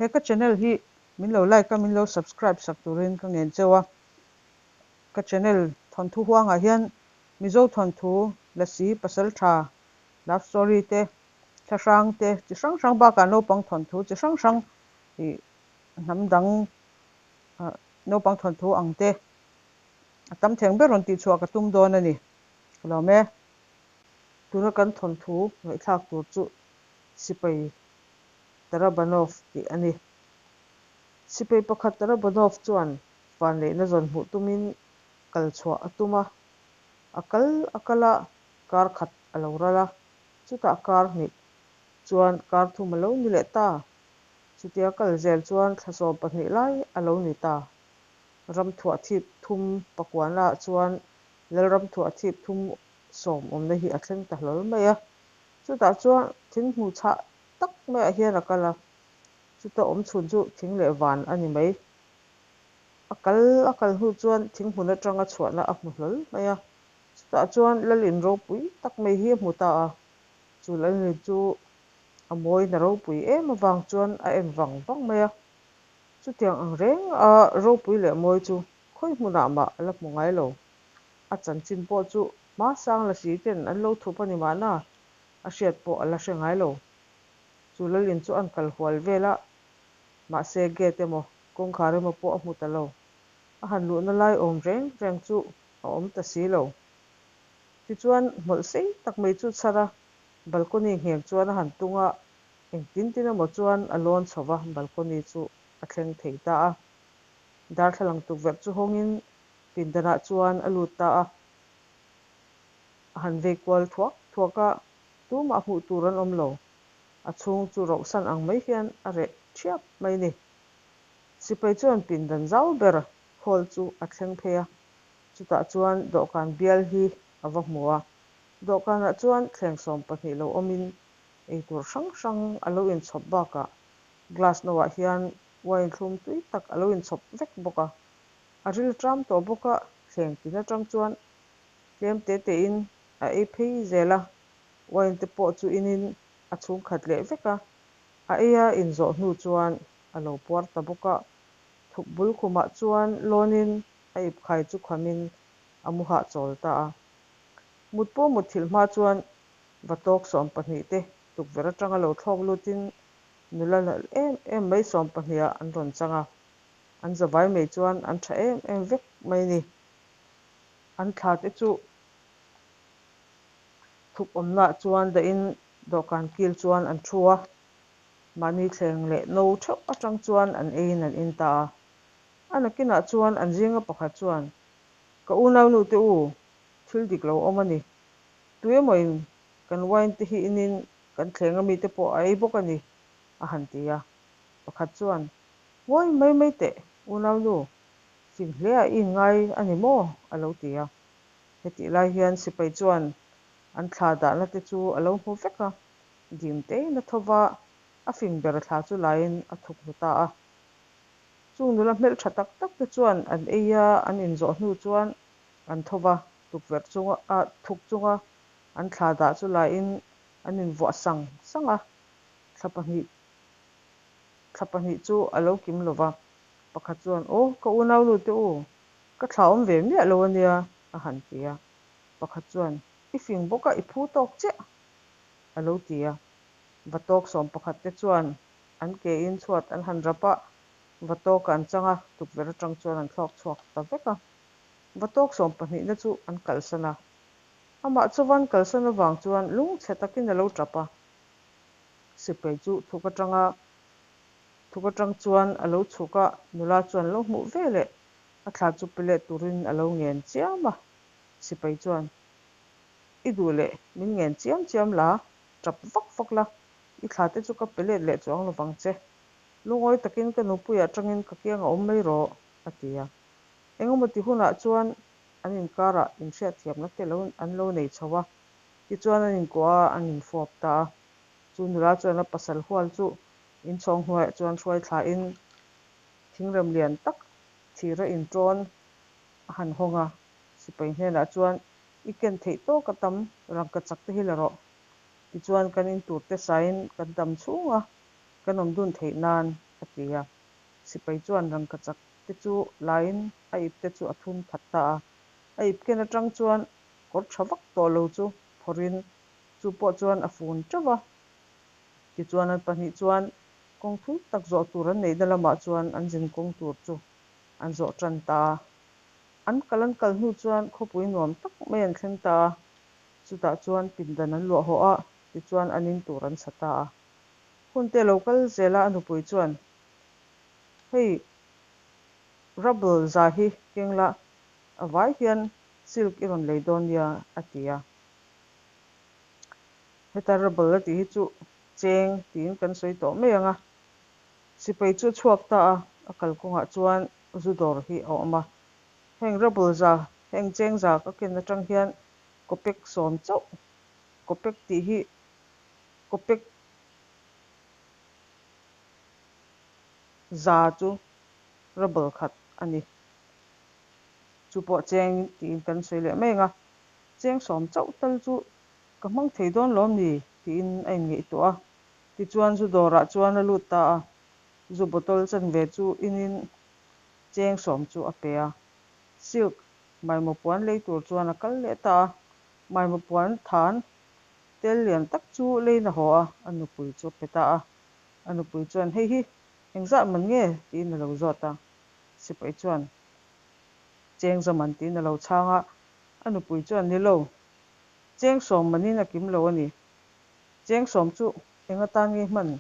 He ka channel hi min lo like a, min lo subscribe sak turin ka ngen cheu a. Ka channel thawnthu huangah hian Mizo thawnthu, Lasi, Pasaltha, love story te, thlahrang te chi hrang hrang bakah naupang thawnthu chi hrang hrang ih hnam dang naupang thawnthu ang te a tam theng ber rawn tihchhuah ka tum dawn a ni. Ka lawm e. Tuna kan thawnthu ngaihthlak tur chu Sipai Tarabanov tih a ni. Sipai pakhat Tarabanov chuan vanneihna zawn hmuh tumin kal chhuah a tum a, a kal a kal a, kar khat a lo ral a, chutah kar hnih chuan kar thum a lo ni leh ta. Chutia kal zel chuan thla 12 lai a lo ni ta. Ramthuah thip thum pakuana ah chuan Lalramthuah thip thum sawm awmna hi a thleng ta hlawl mai a. Chutah chuan thing hmu chhah tak maiah hian a kal a, chuta awm chhun chu thing leh van a ni mai. A kal a kal hnu chuan thing hmun atanga chhuahna a hmu hlawl mai a, chutah chuan Lalin ropui tak mai hi a hmu ta a, chu Lalin chu a mawina ropui em avang chuan a en vang vang mai a. Chutiang ang reng a ropui leh mawi chu khawi hmunah mah a la hmu ngai lo. A chanchin pawh chu hma sang la si ten an lo thup a ni mahna a hriat pawh a la hre ngai lo. Chu Lalin chu an kal hual vel a, mahse gate emaw kawngkhar emaw pawh a hmu ta lo. A han luhna lai awm reng reng chu a awm ta si lo. Tichuan hmawlh sei tak mai chu chhar a, balcony ngheng chuan a han tung a, engtin tin emaw chuan a lawn chho va, balcony chu a thleng thei ta a. Darthlalang tukverh chu hawngin pindanah chuan a lut ta a. A han vei kual thuak thuak a, tumah hmuh tur an awm lo. A chhung chu rohsan ang mai hian a reh thiap mai ni. Sipai chuan pindan zau ber hall chu a thleng phei a, chutah chuan dawhkan bial hi a va hmu a. Dawhkanah chuan thleng 12 lo awmin eitur hrang hrang a lo inchhawp bakah glass no ah hian wine thlum tui tak a lo inchhawp vek bawk a. A ril ṭam tawh bawk a, thleng tin aṭang chuan tlem te tein a ei phei zel a, wine te pawh chu inin a chhung khat leh vek a. A ei a inzawh hnu chuan a lo puar ta bawk a, thuk bul khumah chuan lawnin a ip khai chu khamin a mu hahchawl ta a. Mut pawh mutthilh hma chuan Vatawk 12 te tukverh atanga lo thlawk lutin nula nalh em em mai 12 ah an rawn chang a, an zavai mai chuan an tha em em vek mai ni. An thla te chu thup awmnaah chuan dahin dawhkan kil chuan an thu a, mahni thleng leh no theuh atang chuan an eiin an in ta a. A nakinah chuan an zinga pakhat chuan, Ka unaunu te u, thil dik lo awm a ni. Tuemaw-in kan wine te hi inin kan thleng ami te pawh a ei bawk a ni, a han ti a. Pakhat chuan, Ngawi mai mai teh, unaunu, fing hle a i inngai a ni maw? a lo ti a. Hetih lai hian sipai chuan an thla dahna te chu a lo hmu vek a, dim tein a tho va, a fing ber thla chu laiin a thuk hnu ta a. Chung nula hmeltha tak tak te chuan an ei a, an inzawh hnu chuan an tho va, tukverh chunga a thuk chunga an thla dah chu laiin an invuah sang sang a, thla pahnih thla pahnih chu a lo kim lo va, pakhat chuan, Aw, ka unaunu te u, ka thla awm ve miah lo a nia, a han ti a. Pakhat chuan, I fing bawk a, i phu tawk chiah, a lo ti a. Vatawk 11 te chuan an ke in chhuat an han rap a, vatawk an chang a, tukverh atang chuan an thlawk chhuak ta vek a. Vatawk sawmpahnihna chu an kalsan a. Amah chuvan kalsan avang chuan lungchhe takin a lo tap a. Sipai chu thuk atanga thuk atang chuan a lo chhuk a, nula chuan lo hmuh ve leh a thla chu pe let turin a lo ngen chiam a. Sipai chuan, I duh leh min ngen chiam chiam la, tap vak vak la, i thla te chu ka pe let leh chuang lovang che. Lungawi takin ka nupuiah atangin ka kiang a awm mai rawh, a ti a. Engemaw ti hunah chuan an inkarah inhriatthiamna te lo an lo nei chho a, tichuan an inkuah a, an infuap ta a. Chu nula chuan a pasal hual chu inchhawng hnuaiah chuan hruai thlain thingrem lian tak thira inṭawn a han hawng a, sipai hnenah chuan i ken theih tawk a tam rangka chak te hi la rawh. Tichuan kan in tur te sain kan dam chhung a, kan awm dun theih nan a ti a. Sipai chuan rangkachak te chu lain a ipte chu a thun khat ta a. A ip ken atang chuan kawr tha vak tawh lo chu phawrhin chu pawh chuan a fun teuh va. Tichuan an pahnih chuan kawng thui tak zawh tur an neihna lamah chuan an zin kawng tur chu an zawh tan ta a. An kal an kal hnu chuan khawpui nuam tak mai an thleng ta a. Chutah chuan pindan an luah hawh a, tichuan an in tur an sa ta a. Hunte a lo kal zel a, a nupui chuan, Hei, rubble za hi keng la, a vai hian silk i rawn lei dawn nia, a ti a. Heta rubble a tih hi chu cheng tiin kan sawi tawh mai ang a. Sipai chu a chhuak ta a, a kalkawngah chuan zu dawr hi a awm a. Heng rubble za, heng cheng za ka ken atang hian kopek sawm chauh, kopek tih hi kopek za chu rubble khat a ni. Chu pawh cheng tiin kan sawi leh mai ang a, cheng sawm chauh tal chu ka hmang thei dawn lawm ni tiin a inngaihtuah a. Tichuan zu dawrah chuan a lut ta a, zu bottle chanve chu inin cheng sawm chu a pe a. Silk maimaw puan lei tur chuan a kal leh ta a, maimaw puan than tel lian tak chu leiin a haw a, a nupui chu a pe ta a. A nupui chuan, Hei hi engzah man nge? tiin a lo zawt a. Sipai chuan, Cheng za man tiin a lo chhang a. A nupui chuan, Ni lo, cheng sawm manin a kim lo a ni. Cheng sawm chu eng atan nge hman?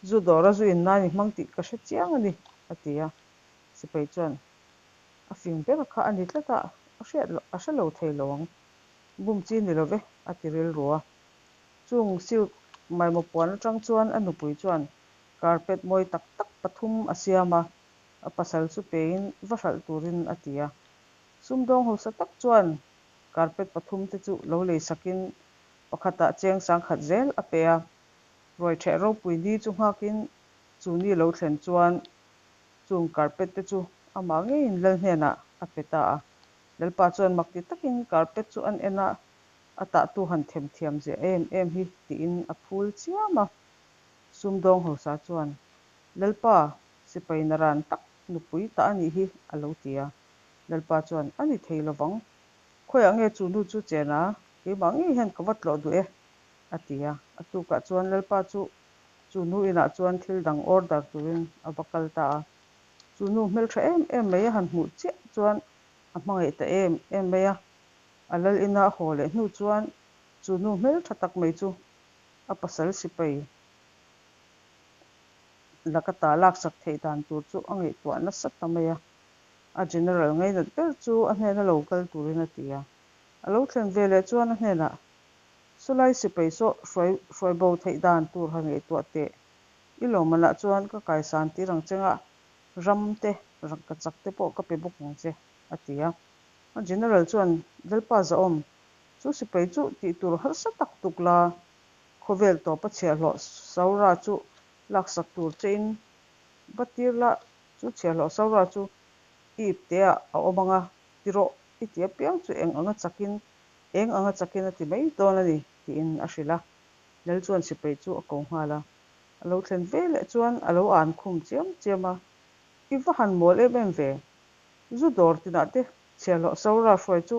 Zu dawra zu in nan i hmang tih ka hre chiang a ni, a ti a. Sipai chuan, A fing ber kha a ni tlat a, a hriat loh, a hre lo thei lo ang. Bum chi ni lo ve, a ti rilru a. Chung silk maimaw puan atang chuan a nupui chuan carpet mawi tak tak pathum a siam a, a pasal chu pein va hralh turin a ti a. Sumdawng hausa tak chuan carpet pathum te chu lo lei sakin pakhatah cheng sangkhat zel a pe a. Ruaitheh ropui ni chu nghakin chu ni lo thlen chuan Chung carpet te chu amah ngeiin lal hnenah a pe ta a. Lalpa chuan mak ti takin carpet chu an en a, a tahtu han themthiam ziah em em hi tiin a phul chiam a. Sumdawng hausa chuan, Lalpa, sipai naran tak nupui ta a nih hi a lo ti a. Lalpa chuan, A ni thei lovang. Khawiah nge chu nu chu chen a, keimah ngei hian ka va tlawh duh e a ti a. A tukah chuan Lalpa chu Chu nu inah chuan thil dang order turin a va kal ta a. Chu nu hmeltha em em mai a han hmuh chiah chuan a hmangaih ta em em mai a. A lal ina a haw leh hnu chuan chu nu hmeltha tak mai chu a pasal sipai laka ta laksak theih dan tur chu a ngaihtuah nasa ta mai a. A general ngainat ber chu a hnena lo kal turin a ti a. A lo thlen ve leh chuan a hnenah Sawlai sipai saw hruai hruai bo theih dan tur han ngaihtuah teh. I lawmmanah chuan ka kaisan tir ang che nga, ram te, rangkachak te pawh ka pe bawk ang che, a ti a. A general chuan, Lalpa Zahawm, chu sipai chu tih tur harsa tak tuk la, khawvel tawpa chhiahhlawh Saura chu laksak tur chein va tir la, chu chhiahhlawh Saura chu i ipteah a awm ang a, ti rawh, i ti apiang chu eng anga chakin Eng anga chakin a ti mai dawn a ni, tiin a hrilh a. Lal chuan sipai chu a ko nghal a. A lo thlen ve leh chuan a lo an khum chiam chiam a, I va han mawl em em ve. Zu dawr tinah te chhiahhlawh Saura hruai chu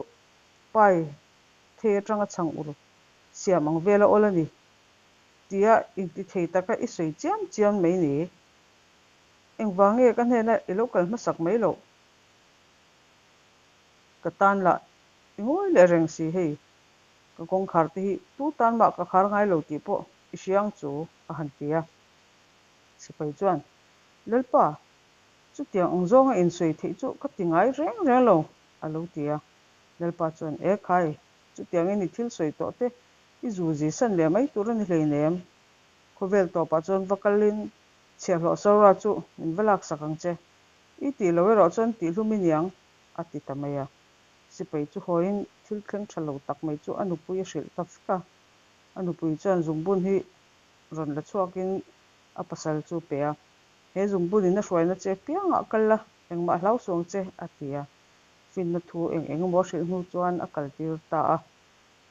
pai thei atanga chhang ur siam ang vel a awl a ni, tia inti thei taka i sawi chiam chiam mai ni. Engvang nge ka hnena i lo kal hmasak mai loh? Ka tan lah I ngawi leh reng si hei, ka kawngkhar te hi tu tan mah ka khar ngai lo tih pawh i hria ang chu a han ti a. Sipai chuan, Lalpa, chutiang ang zawnga insawi theih chu ka ti ngai reng reng lo a lo ti a. Lalpa chuan, E khai, chutiangin i thil sawi tawh te i zu zi san leh mai tur a ni hleinem. Khawvel tawpah chuan va kalin chhiahhlawh Saura chu min va laksak ang che. I tih lo erawh chuan tihhlum i niang a ti ta mai a. Sipai chu hawiin thil thleng tha lo tak mai chu a nupui a hrilh ta vek a. A nupui chuan zungbun hi rawn la chhuakin a pasal chu a pe a, He zungbunin a hruaina che piangah kal la, engmah hlau suang che, a ti a. Finna thu eng eng emaw a hrilh hnu chuan a kaltir ta a.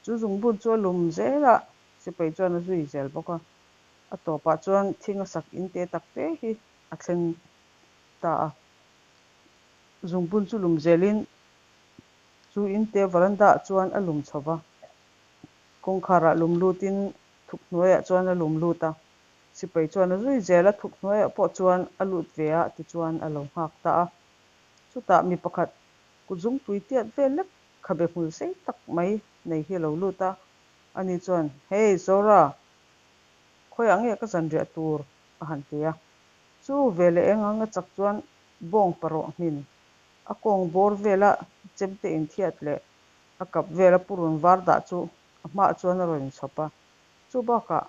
Chu zungbun chu a lum zel a, sipai chuan a zui zel bawk a. A tawpah chuan thing a sak in te tak te hi a thleng ta a. Zungbun chu lum zelin chu inte veranda ah chuan a lum chho va, kawngkharah lum lutin thuk hnuaiah chuan a lum lut a. Sipai chuan a zui zel a, thuk hnuaiah pawh chuan a lut ve a, tichuan a lo nghak ta a. Chutah mi pakhat kut zungpui tiat vel lek khabe hmul sei tak mai nei hi a lo lut a, ani chuan, Hey Zora, khawiah nge ka zanriah tur? a han ti a. Chu veleh eng anga chak chuan bawng parawh hmin a kawng bawr vela chemte inthiat leh a kap vela purun var dah chu a hmaah chuan a rawn inchhawp a. Chu bakah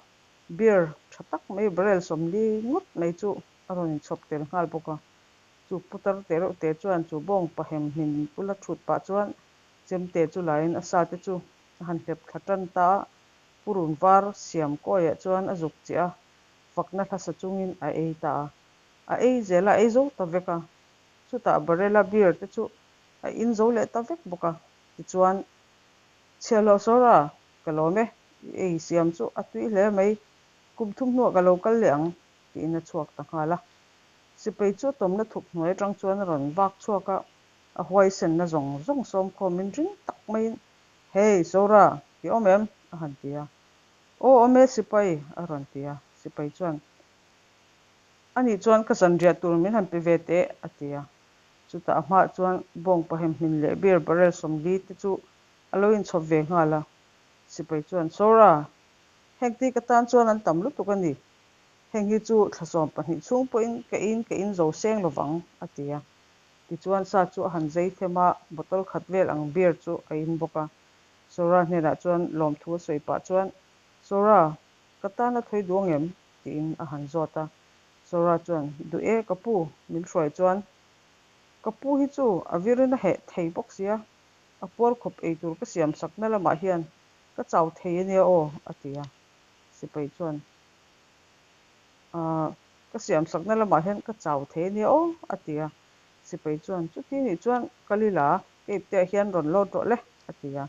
beer tha tak mai barrel 40 ngawt mai chu a rawn inchhawp tel nghal bawk a. Chu putar te reuh te chuan chu bawng pahem hmin bula thut pah chuan chemte chu lain a sa te chu a han hlep thla tan ta a, purun var siam kawiah chuan a zuk chiah a, fakna hlasa chungin a ei ta a. A ei zel a, a ei zo ta vek a. Chutah barrel-a beer te chu a in zo leh ta vek bawk a. Tichuan, Chhiahhlawh Sora, ka lawm e, i ei siam chu a tui hle mai, kum thum hnuah ka lo kal leh ang, tiin a chhuak ta nghal a. Sipai chu a tawmna thuk hnuai atang chuan a rawn vak chhuak a, a huaisenna zawng zawng sawmkhawmin ring tak maiin, Hey, Sora, i awm em? a han ti a. Aw awm e, sipai, a rawn ti a. Sipai chuan, Anih chuan ka zanriah tur min han pe ve teh, a ti a. Chutah a hmaah chuan bawng pahem hmin leh beer barrel 40 te chu a lo inchhawp ve nghal a. Sipai chuan, Sora, heng ti ka tan chuan an tam lutuk a ni. Heng hi chu thla 12 chhung pawhin ka in ka in zo seng lo vang, a ti a. Tichuan sa chu a han zei them a, bottle khat vel ang beer chu a in bawk a. Sora hnenah chuan lawmthu a sawi pah chuan, Sora, ka tan a thawi duh ang em? tiin a han zawt a. Sora chuan, Duh e, ka pu, min hruai chuan ka pu hi chu a virin a heh thei bawk sia, a puar khawp ei tur ka siam sakna lamah hian ka chau thei a nia aw, a ti a. Sipai chuan, Aah, ka siam sakna lamah hian ka chau thei a nia aw, a ti a. Sipai chuan, Chuti nih chuan kal ila, ka ipteah hian rawn load rawh le, a ti a.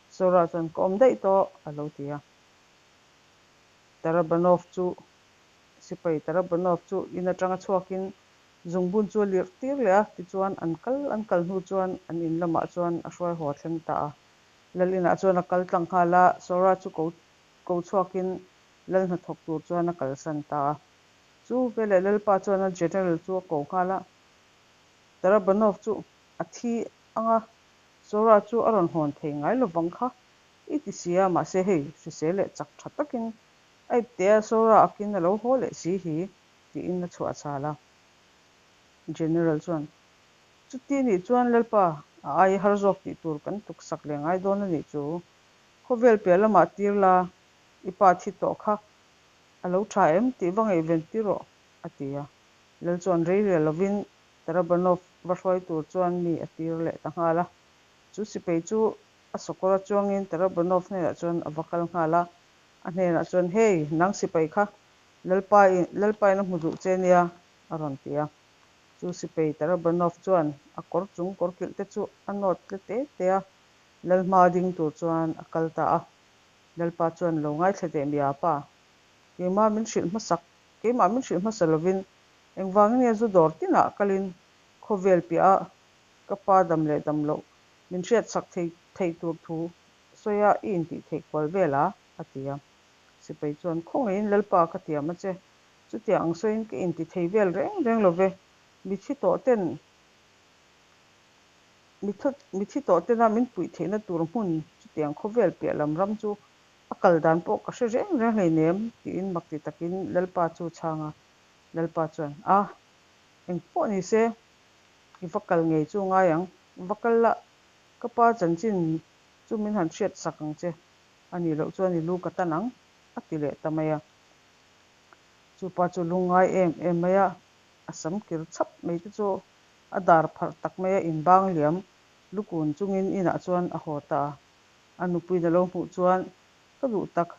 Sora chuan, Ka awm daih tawh, a lo ti a. Tarabanov chu sipai Tarabanov chu in atanga chhuakin zungbun chu a lirh tir leh a, tichuan an kal an kal hnu chuan an in lamah chuan a hruai haw thleng ta a. Lal inah chuan a kal tlang nghal a, Sora chu ko ko chhuakin lal hnathawk tur chuan a kalsan ta a. Chu veleh Lalpa chuan a General chu a ko nghal a, Tarabanov chu a thi anga Sora chu a rawn hawn thei ngai lovang kha I ti si a, mahse hei hrisel leh chak tha takin a ipte a, Sora akin a lo haw leh si hi, tiin a chhuah chhal a. General chuan, Chuti nih chuan Lalpa, a ai har zawk tih tur kan tuk sak leh ngai dawn a nih chu. Khawvel piah lamah tir la, i pa thi tawh kha a lo tha em tih va ngaihven tir rawh, a ti a. Lal chuan rei rial lovin Tarabanov va hruai tur chuan mi a tir leh ta nghal a. Chu sipai chu A sawkawr a chuangin Tarabanov hnenah chuan a va kal nghal a, a hnenah chuan, Hey, nang sipai kha, Lalpa in, Lalpa in a hmu duh che nia, a rawn ti a. Chu sipai Tarabanov chuan a kawr chung kawr kilh te chu a nawt tle te te a, Lal hma ding tur chuan a kal ta a. Lalpa chuan, Lo ngaithla teh mia pa, keimah min hrilh hmasak, keimah min hrilh hmasa lovin engvangin nge zu dawr tinah kalin khawvel piah a ka pa dam leh dam loh Min hriat sak thei thei tur thu sawi a, i intih theih kual vel a, a ti a. Sipai chuan, Khawngaihin Lalpa ka tiam a che, chutiang ang sawiin ka inti thei vel reng reng lo ve, mithi tawh ten mithi tawh tena min puih theihna tur hmun chutiang khawvel piah lam ram chu a kal dan pawh ka hre reng reng hleinem, tiin mak ti takin Lalpa chu chhang a. Lalpa chuan, A, engpawh ni se, I va kal ngei chu ngai ang. Va kal la, ka pa chanchin chu min han hriat sak ang che. A nih loh chuan i lu ka tan ang, a ti leh ta mai a. Chu pa chu lungngai em em mai a, a sam kir chhap mai te chu a dar pharh tak mai a inbang liam lukun chungin inah chuan a haw ta a. A nupuiin a lo hmuh chuan, Ka duh tak,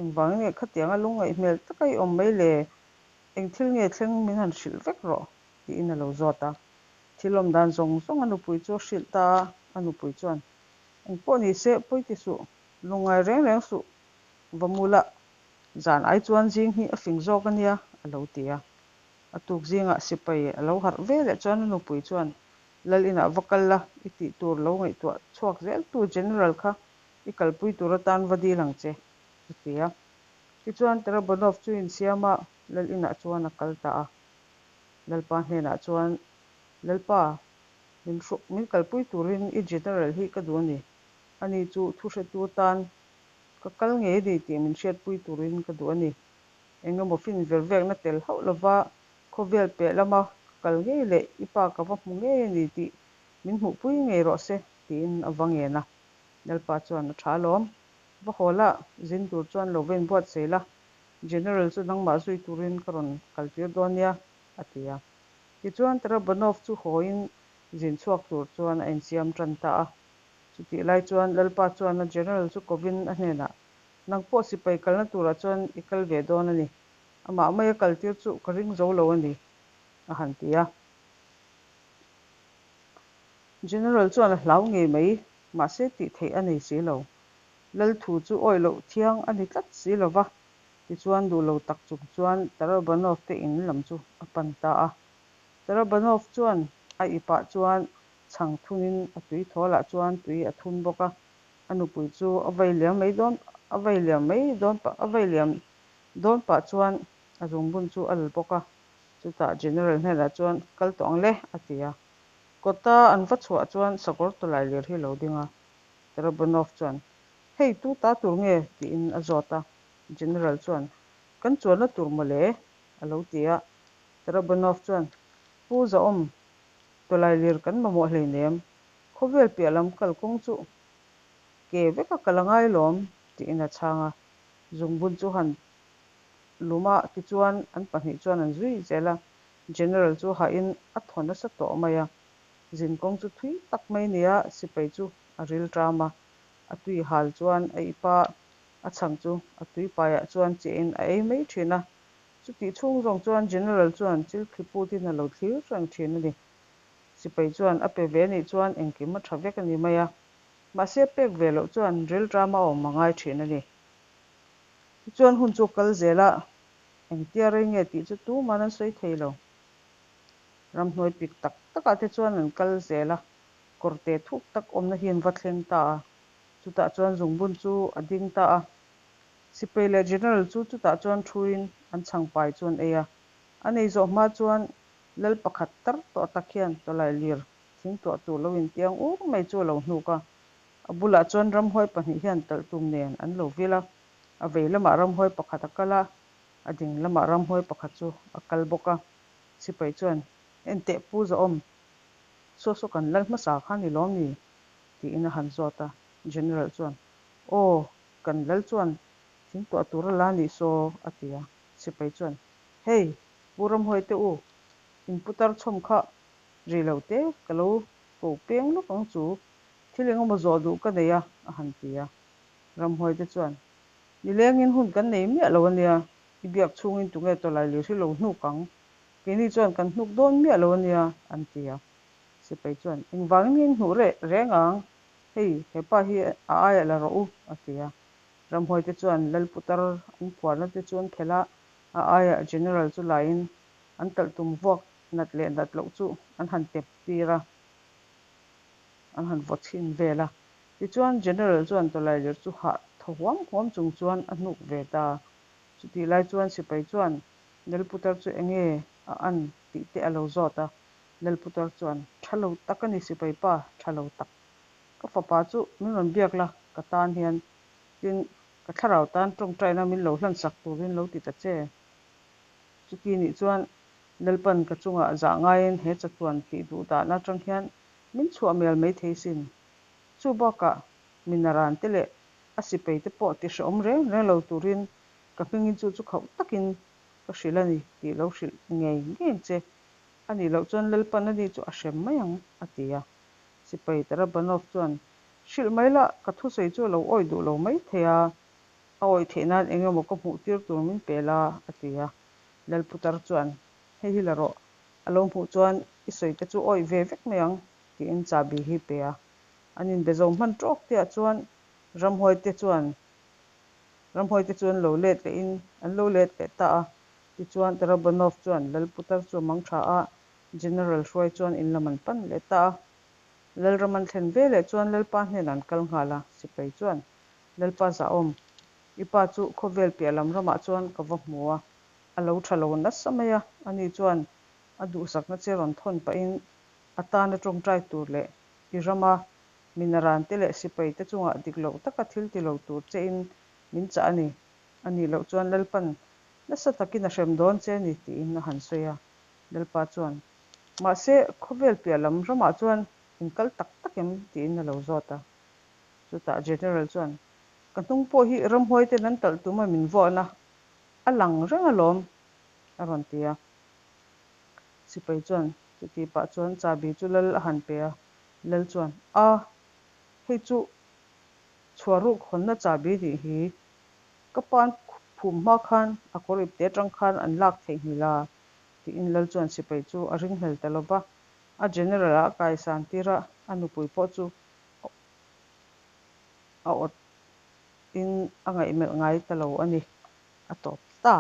engvangin nge khatianga lungngaih hmel taka i awm mai le? Eng thil nge thleng min han hrilh vek rawh? tiin a lo zawt a. Thil awm dan zawng zawng a nupui chu a hrilh ta a, a nupui chuan, Eng pawh ni se, pawi ti suh, lungngai reng reng suh, va mu la, zan ai chuan zing hi a fing zawk a nia, a lo ti a. A tuk zingah sipai a lo harh ve leh chuan a nupui chuan, Lal inah va kal la, i tih tur lo ngaihtuah chhuak zeltu General kha i kalpui tur atan va dil ang che, a ti a. Tichuan Tarabanov chu insiam a, Lal inah chuan a kal ta a. Lalpa hnenah chuan, Lalpa, min hruh, min kalpui turin i General hi ka duh a ni. Ani chu thuhretu atan ka kal ngei a ni tih min hriatpui turin ka duh a ni. Eng emaw fin ver vekna tel hauh lova khawvel piah lama ka kal ngei leh i pa ka va hmu ngei a ni tih min hmuhpui ngei rawh se, tiin a va ngen a. Lalpa chuan a tha alawm. Va haw la, zin tur chuan lo va inbuatsaih la, General chu nangmah zui turin ka rawn kaltir dawn nia, a ti a. Tichuan Tarabanov chu hawiin zin chhuak tur chuan a insiam tan ta a. Chutih lai chuan Lalpa chuan a General chu kovin a hnenah, Nang pawh sipai kalna turah chuan i kal ve dawn a ni. Amah maia kaltir chu ka ring zo lo a ni, a han ti a. General chuan a hlau ngei mai, mahse tih theih a nei si lo. Lal thu chu awih loh thiang a ni tlat si lo va. Tichuan duh lo tak chung chuan Tarabanov te in lam chu a pan ta a. Tarabanov chuan a ipah chuan chhang thunin a tui thawlah chuan tui a thun bawk a. A nupui chu a vei liam mai dawn a vei liam mai dawn pah a vei liam dawn pah chuan a zungbun chu a la bawk a. Chutah General hnenah chuan kal tawh ang le a ti a. Kawta an va chhuah chuan sakawr tawlai lir hi a lo ding a. Tarabanov chuan, Hei tu ta tur nge? tiin a zawt a. General chuan, Kan chuanna tur mawle a lo ti a. Tarabanov chuan, Pu Zahawm, tawlai lir kan mamawh hleinem, khawvel piah lam kalkawng chu ke veka kal a ngai lawm, tiin a chhang a. Zungbun chu han lum a, tichuan an pahnih chuan an zui zel a. General chu hahin a thaw nasa tawh mai a. Zinkawng chu thui tak mai nia sipai chu a ril ṭam a. A tui hal chuan a ip a, a chhang chu a tuipaiah chuan chiahin a ei mai ṭhin a. Chutih chhung zawng chuan General chuan chil thli putin a lo thlir reng ṭhin a ni. Sipai chuan a pe ve anih chuan engkim a ṭha vek a ni mai a, mahse pek ve loh chuan ril ṭam a awm a ngai ṭhin a ni. Tichuan hun chu a kal zel a, engtia rei nge tih chu tuman an sawi thei lo. Ramhnuai pik tak takah te chuan an kal zel a, kawrte thuk tak awmna hi an va thleng ta a, chutah chuan zungbun chu a ding ta a. Sipai leh General chu chutah chuan thuin an chhangpai chu an ei a, an ei zawh hma chuan lal pakhat tar tawh tak hian tawlai lir thing tuah tur lo intiang ur mai chu a lo hnuk a, a bulah chuan ramhuai pahnih hian talh tum nen an lo vil a, a vei lamah ramhuai pakhat a kal a, a ding lamah ramhuai pakhat chu a kal bawk a. Sipai chuan, Enteh Pu Zahawm, saw saw kan lal hmasa kha ni lawm ni? tiin a han zawt a. General chuan, Aw, kan lal chuan thing tuah tur a la nih saw, a ti a. Sipai chuan, Hei, Pu Ramhuai te u, in putar chhawm kha ri lo te ka lo ko peng lawk ang chu, thil eng emaw zawh duh ka nei a, a han ti a. Ramhuai te chuan, Nilengin hun kan nei miah lo a nia, i biak chhungin tunge tawlai lir hi lo hnuk ang? Keini chuan kan hnuk dawn miah lo a nia, an ti a. Sipai chuan, Engvangin nge in hnuh reh reng ang? Hei, he pa hi a aiah la rawh u, a ti a. Ramhuaite chuan Lal putar an phuarna te chu an khelh a, a aiah General chu laiin an talh tum vuak nat leh nat loh chu an han tep tir a, an han vaw chhin vel a. Tichuan, General chuan tawlailir chu hah thaw huam huam chung chuan a hnuk ve ta. Chutih lai chuan sipai chuan Lalputar chu enge a an tih te a lo zawt a, Lalputar chuan, Tha lo tak a ni sipai pa, tha lo tak. Ka fapa chu min rawn biak la, ka tan hian, tin, ka thlarau tan tawngtaina min lo hlansak turin lo ti ta che. Chuti nih chuan Lalpan ka chungah zah ngaiin he chatuan tih duh dahna atang hian min chhuah mial mai thei sin. Chu bakah minaran te leh a sipai te pawh ti hrehawm reng reng lo turin ka hmingin chu chu khauh takin ka hrilh a ni tih lo hrilh ngei ngei ang che. A nih loh chuan Lalpan ani chu a hrem mai ang, a ti a. Sipai Tarabanov chuan, Hrilh mai la, ka thusawi chu a lo awih duh lo mai thei a, a awih theih nan eng emaw ka hmuh tir tur min pe la, a ti a. Lalputar chuan, Hei hi la rawh, a lo hmuh chuan i sawi te chu awih ve vek mai ang, tiin chahbi hi pe a. An inbe zo hman tawk te ah chuan ramhuai te chuan ramhuai te chu an lo let lehin an lo let leh ta a. Tichuan, Tarabanov chuan Lal putar chu a mang tha a, General hruai chuan in lam an pan leh ta a. Lalram an thlen ve leh chuan Lalpa hnenah an kal nghal a, sipai chuan, Lalpa zahawm, i pa chu khawvel piah lam ramah chuan ka va hmu a, a lo tha lo nasa mai a, ani chuan a duhsakna che rawn thawn pahin a tana tawngtai tur leh i rama minaran te leh sipai te chungah dik loh taka thil ti lo tur chein min chah a ni. A nih loh chuan Lalpan nasa takin a hrem dawn che a ni tiin a han sawi a. Lalpa chuan, Mahse, khawvel piah lam ramah chuan in kal tak tak em? tiin a lo zawt a. Chutah General chuan, Ka hnung pawh hi ramhuai ten an talh tum a min vuahna a lang reng alawm, a rawn ti a. Sipai chuan chuti pah chuan chabi chu Lal a han pe a. Lal chuan, A, hei chu chhuaruk hawnna chabi nih hi. Ka pa'n phum hma khan a kawr ipte atang khan an lak theihnghilh a, tiin Lal chuan sipai chu a ringhlel ta lo va. A general a kaisan tir a, a nupui pawh chu a awt in a ngaihmelh ngai ta lo a ni. A tawp ta.